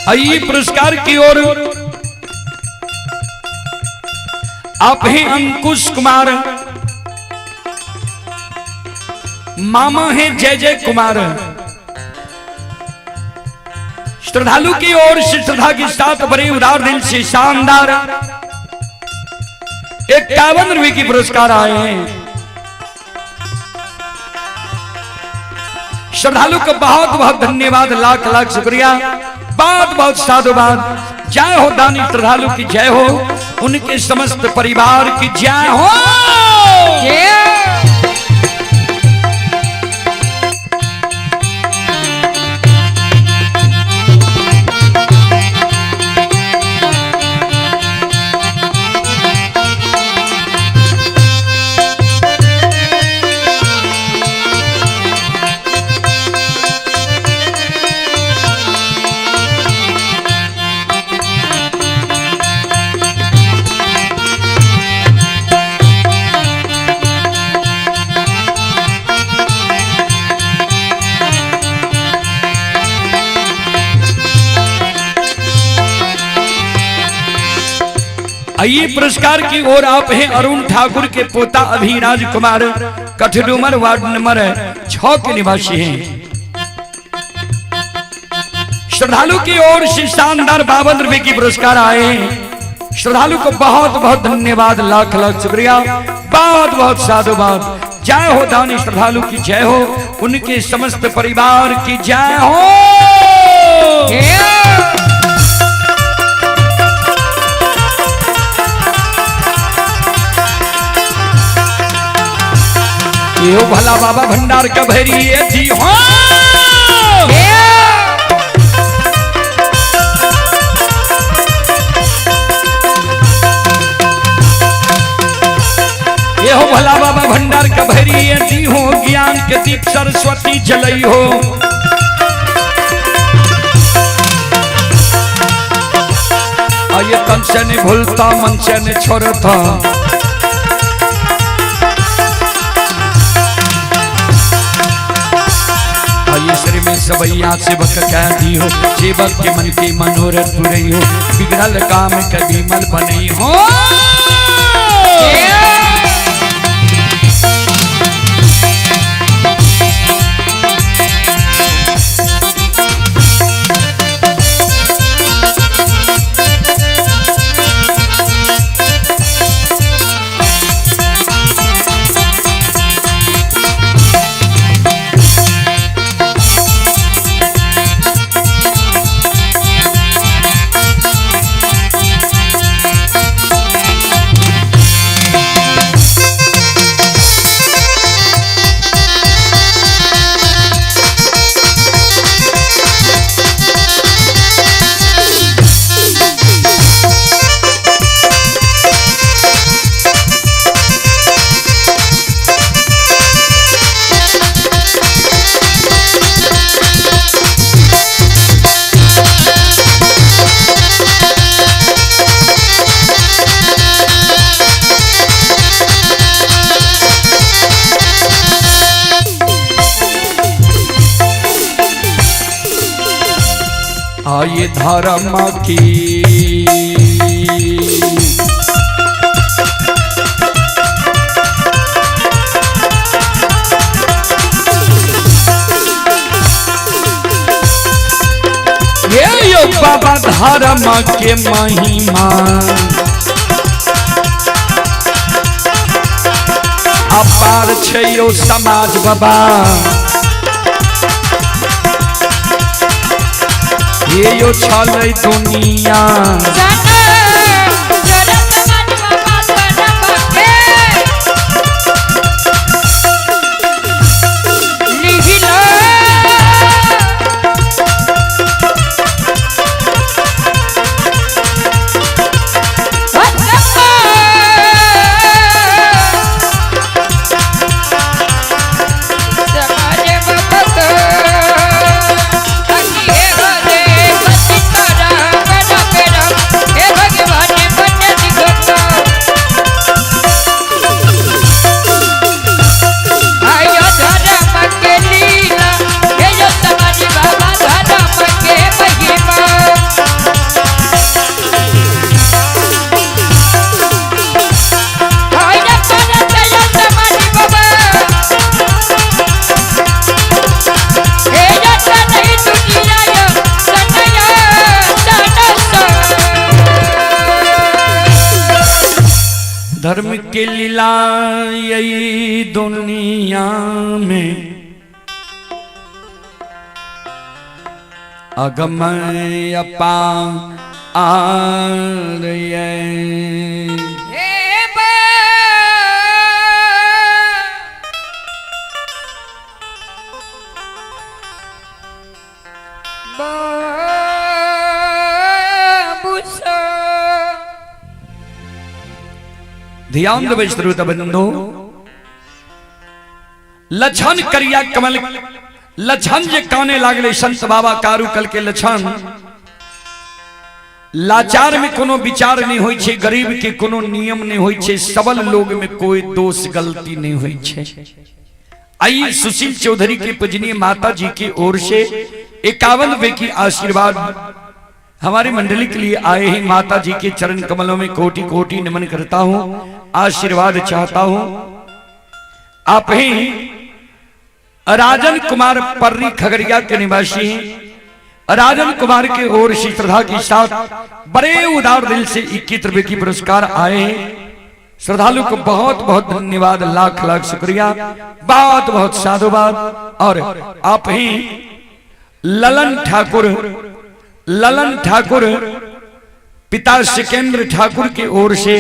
आइए पुरस्कार की ओर आप हैं अंकुश कुमार, मामा हैं जय जय कुमार। श्रद्धालु की ओर से श्रद्धा के साथ बड़े उदार दिल से शानदार 51 रुपए की पुरस्कार आए हैं। श्रद्धालु को बहुत बहुत धन्यवाद, लाख लाख शुक्रिया, बहुत बहुत साधुवाद। जय हो दानी श्रद्धालु की जय हो, उनके समस्त परिवार की जय हो। आइए पुरस्कार की ओर आप हैं अरुण ठाकुर के पोता अभिराज कुमार, कठडूमर वार्ड नंबर 6 के निवासी हैं। श्रद्धालु की ओर से शानदार 52 रुपए की पुरस्कार आए हैं। श्रद्धालु को बहुत बहुत धन्यवाद, लाख लाख शुक्रिया, बहुत बहुत साधुवाद। जय हो दानी श्रद्धालु की जय हो, उनके समस्त परिवार की जय हो। यो भला बाबा भंडार का भैरी जी हो। ये हो भला बाबा भंडार का भैरी जी हो, ज्ञान के दीप सरस्वती जलई हो। ये तन से नहीं भूलता, मन से नहीं छोड़ता। श्री में सबैया सेवक कह दी हो, सेवक के मन के मनोरथ पुरई हो, बिगड़ल काम कभी मल बनई हो। आये धर्म की ये यो बाबा धर्म के महिमा अपार छै यो समाज बाबा। ये यो छलै दुनिया Hey, के लीला यही दुनिया में अगम अपार ये। हे बाबूसा। ध्यान देबै श्रोता बंधु, लछन करिया कमल लछन जे काने लागले संत बाबा कारू कल के लछन। लाचार में कोनो विचार नहीं होई छे, गरीब के कोनो नियम नहीं होई छे, सबल लोग में कोई दोष गलती नहीं होई छे। आई सुशील चौधरी के पूजनीय माता जी की ओर से 51 रुपए की आशीर्वाद हमारी मंडली के लिए आए हैं। माता जी के चरण कमलों में कोटि कोटि नमन करता हूं, आशीर्वाद चाहता हूं। आप ही राजन कुमार पर्री खगड़िया के निवासी हैं। राजन कुमार के ओर से श्रद्धा के साथ बड़े उदार दिल से 21 रुपए की पुरस्कार आए हैं। श्रद्धालु को बहुत बहुत धन्यवाद, लाख लाख शुक्रिया, बहुत बहुत साधुवाद। और आप ही ललन ठाकुर, ललन ठाकुर पिता सिकेंद्र ठाकुर की ओर से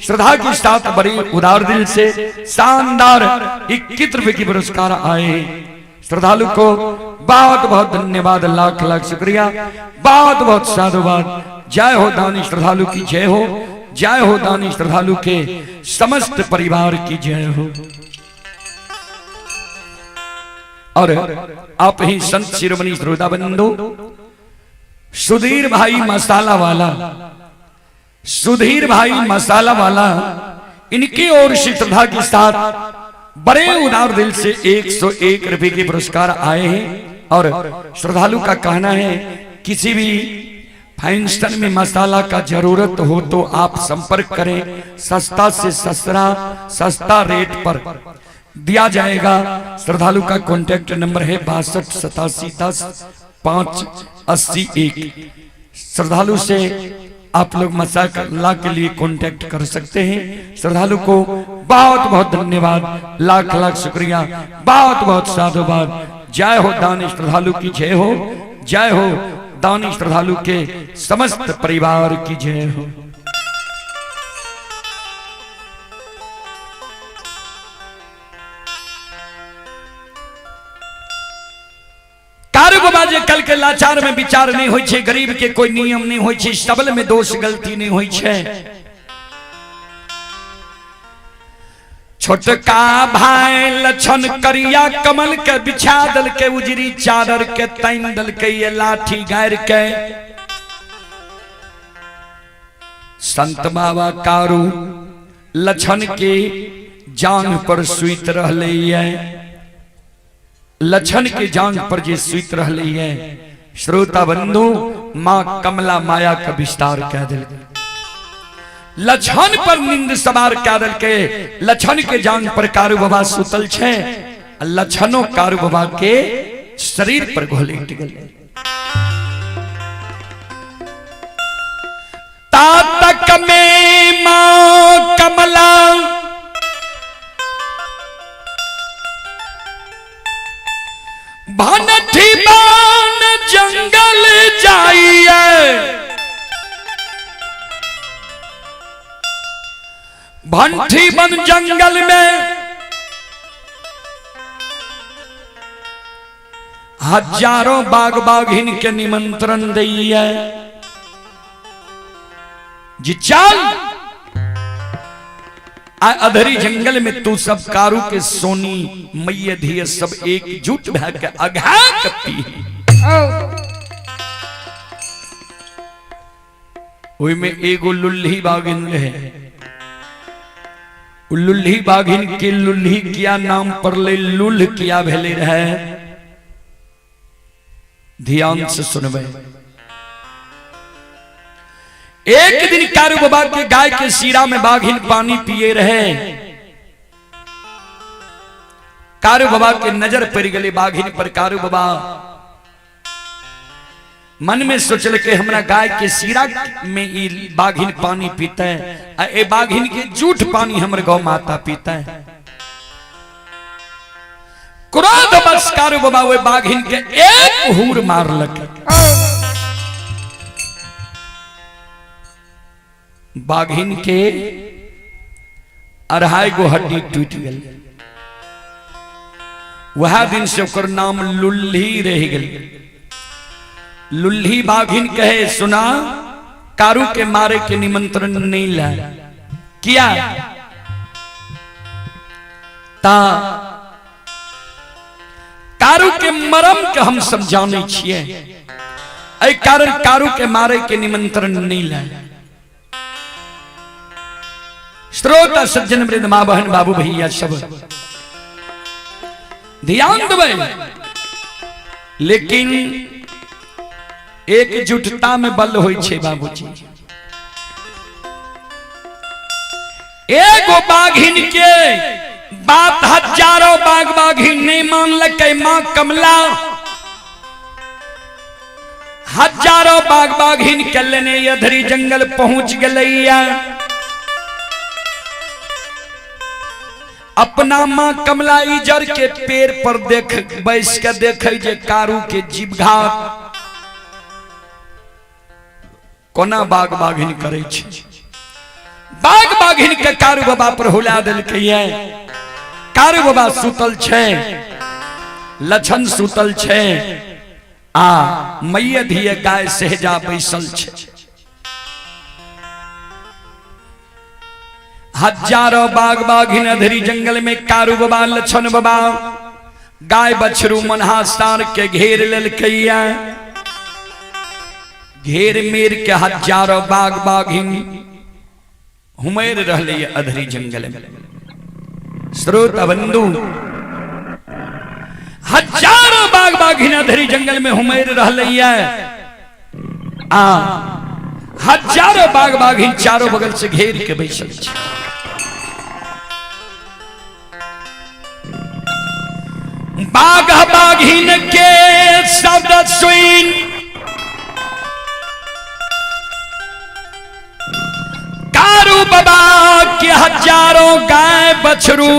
श्रद्धा के साथ बड़ी उदार दिल से शानदार 21 रुपए की पुरस्कार आए हैं। श्रद्धालु को बहुत बहुत धन्यवाद, लाख लाख शुक्रिया, बहुत बहुत साधुवाद। जय हो दानी श्रद्धालु की जय हो, जय हो दानी श्रद्धालु के समस्त परिवार की जय हो। और आप ही संत शिरोमणि श्रोता बंधु सुधीर भाई मसाला वाला, सुधीर भाई मसाला वाला, इनकी ओर से श्रद्धा के साथ बड़े उदार दिल से 101 रुपए के पुरस्कार आए हैं। और श्रद्धालु का कहना है किसी भी फंक्शन में मसाला का जरूरत हो तो आप संपर्क करें, सस्ता से सस्ता सस्ता रेट पर दिया जाएगा। श्रद्धालु का कॉन्टैक्ट नंबर है 62 87 10 5 81। श्रद्धालु से आप लोग मसाला के लिए कांटेक्ट कर सकते हैं। श्रद्धालु को बहुत बहुत धन्यवाद, लाख लाख शुक्रिया, बहुत बहुत साधुवाद। जय हो दानी श्रद्धालु की जय हो, जय हो दानी श्रद्धालु के समस्त परिवार की जय हो। कारू बाबा जे कल के लाचार में विचार नहीं होई छे, गरीब के कोई नियम नहीं होई छे, सबल में दोष गलती नहीं होई छे। छोटका भाई लछन करिया कमल के बिछा दल के उजरी चादर के तैन दल के ये लाठी गार के संत बाबा कारू लछन के जांग पर सुइत रहले ये, लछन के जांग पर जे सुइत रहले ये। श्रोता बंधु मां कमला माया का विस्तार कह दिल, लछन पर नींद सवार कह दिल के लछन के जांग पर कारू बाबा सुतल छे, लछनो कारू बाबा के शरीर पर घोलेट गए। तातक में मां कमला भनठी बान जंगल जाइए, भंठी बन जंगल में हजारों बाग बाघिन के निमंत्रण दिए जी चल अधरी जंगल में तू सब कारू के सोनी मैया धीय सब एकजुट भय के अघा कपी। ओई में एगो लुल्ही बाघिन रहे, लुल्ही बाघिन के लुल्ही किया नाम पर ले लुल्ह किया भेले रहे। ध्यान से सुनबे। एक दिन कारू बाबा के गाय के सीरा में बाघिन पानी पिए रहे, कारू बाबा के नजर पड़ गई बाघिन पर। कारू बाबा मन में सोचल के हमरा गाय के सीरा में ई बाघिन पानी पीते आ ए बाघिन के जूठ पानी हमर गौ माता पीते। क्रोध बस कारू बाबा ओहि बाघिन के एक हूर मारलक। बाघिन के 2.5 गो हड्डी टूट गेल। वह दिन से ओकर नाम लुल्ही रह गेल। लुल्ही बाघिन कहे सुना कारू के मारे के निमंत्रण नहीं ला किया ता कारू के मरम के हम सब जाने छिए, एहि कारण कारू के मारे के निमंत्रण नहीं ला। श्रोता सज्जन वृंद माँ बहन बाबू भैया सब ध्यान देबै, लेकिन एकजुटता में बल होइ छै बाबूजी। एगो बाघिन के बात हजारों बाघ बाघिन नहीं मानलकै माँ कमला, हजारों बाघ बाघिन के लेने अधरी जंगल पहुंच गलैया। अपना माँ कमला इजर के पेड़ पर देख बैस के देखे जे कारू के जीवघात कोना बाघ बाघिन करे छै। बाघ बाघिन के कारू बाबा पर हुला देलकै। कारू बाबा सुतल छै, लछन सुतल छै आ मैया धिया गाय सहजा बैसल छै। हजारों बाघ बाघिन अधरी जंगल में कारू बाबा लछन बाबा गाय बछरू मनहा सार के घेर लेलकैया। घेर मेर के हजारों बाघ बाघिन हुमेर रहले अधरी जंगल में। श्रोता बंधु हजारों बाघ बाघिन अधरी जंगल में हुमेर रहले आ हजारों बाघ बाघिन चारों बगल से घेर के बैसल छै। बाघ बाघिन के शब्द सुन कारू बाबा के हजारों गाय बछरू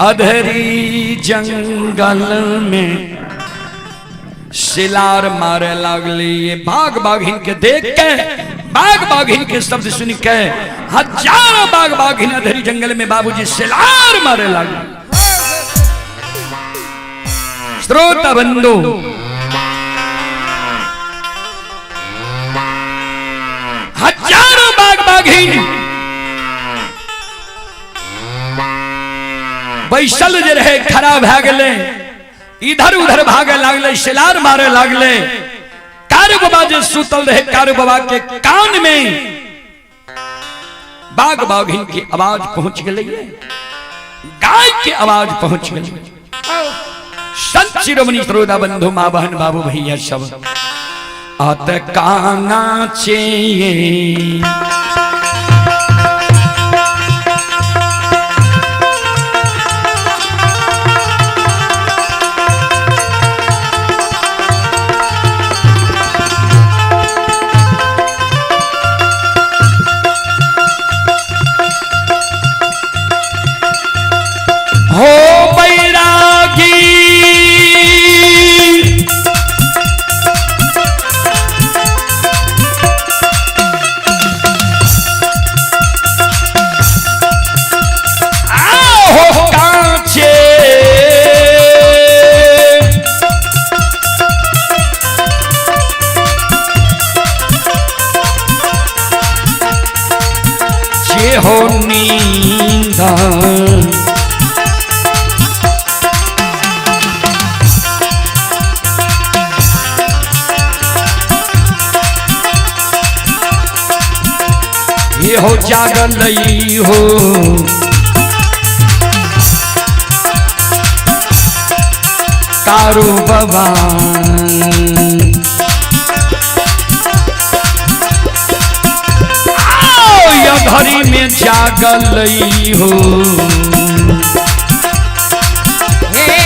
अधरी जंगल में सिलार मारे लागली। ये बाघ बाघिन के देख के बाघ बाघिन के शब्द सुन के हजारों बाघ बाघिन अधरी जंगल में बाबूजी सिलार मारे लागली। श्रोता बंधु हजारों बाघ बाघिन बैसल जे रहे खड़ा भए गेलै, इधर उधर भागे लागले, सिलार मारे लागले। कारू बाबा जे सुतल रहे कारू बाबा के कान में बाघ बाघिन की आवाज पहुंच गई, गाय की आवाज पहुंच गई। संत शिरोमणि श्रोता बंधु माँ बहन बाबू भैया सब अत काना चाहिए हो बैरागी आओ कांचे जे हो नींद ये हो जागल हो कारू बाबा आओ यधरी में जागल हो। हे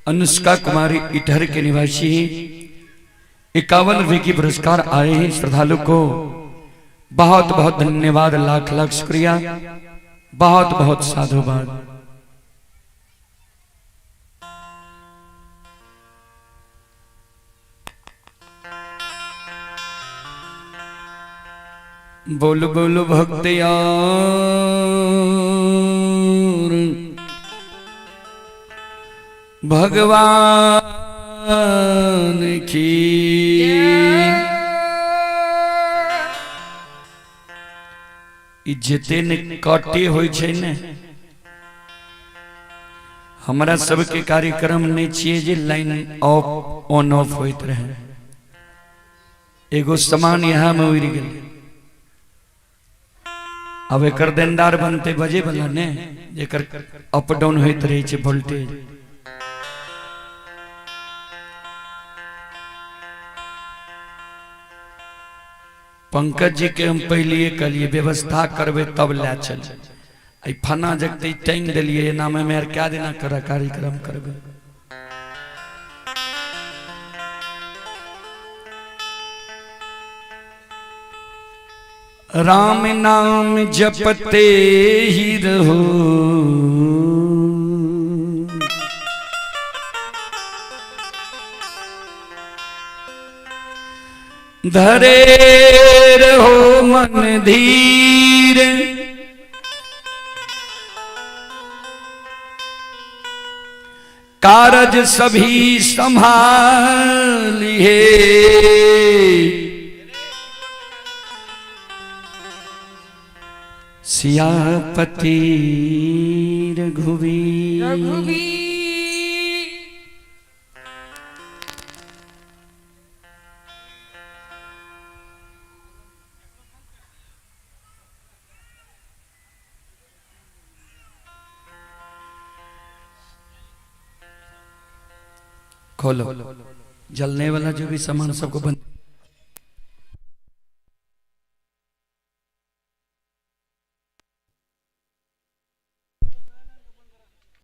अनुष्का कुमारी इटहर के निवासी हैं। 51 रुपए की पुरस्कार आए हैं। श्रद्धालु को बहुत बहुत धन्यवाद, लाख लाख शुक्रिया, बहुत बहुत साधुवाद। बोल बोल भक्तियार भगवान की। ई जते ने कटे होइ छै ने, हमरा सबके कार्यक्रम नहीं छियै जे लाइन ऑफ ऑन ऑफ होइत रहे। एगो सामान यहाँ में उड़ि गेल, अब एकर देनदार बनते बजे वाला ने, जेकर अप डाउन होइत रहे छै वोल्टेज। पंकज जी के हम पहले कहलिए व्यवस्था करबे तब ले चल। आई फना जगते टांग दिलिए, एना में हमे आर क्या देना कर कार्यक्रम करबे। राम नाम जपते ही रहो, धरे रहो मन धीर, कारज सभी संभालिए। सियापति रघुवीर रघुवीर। खोलो जलने वाला जो भी सामान सबको बंद।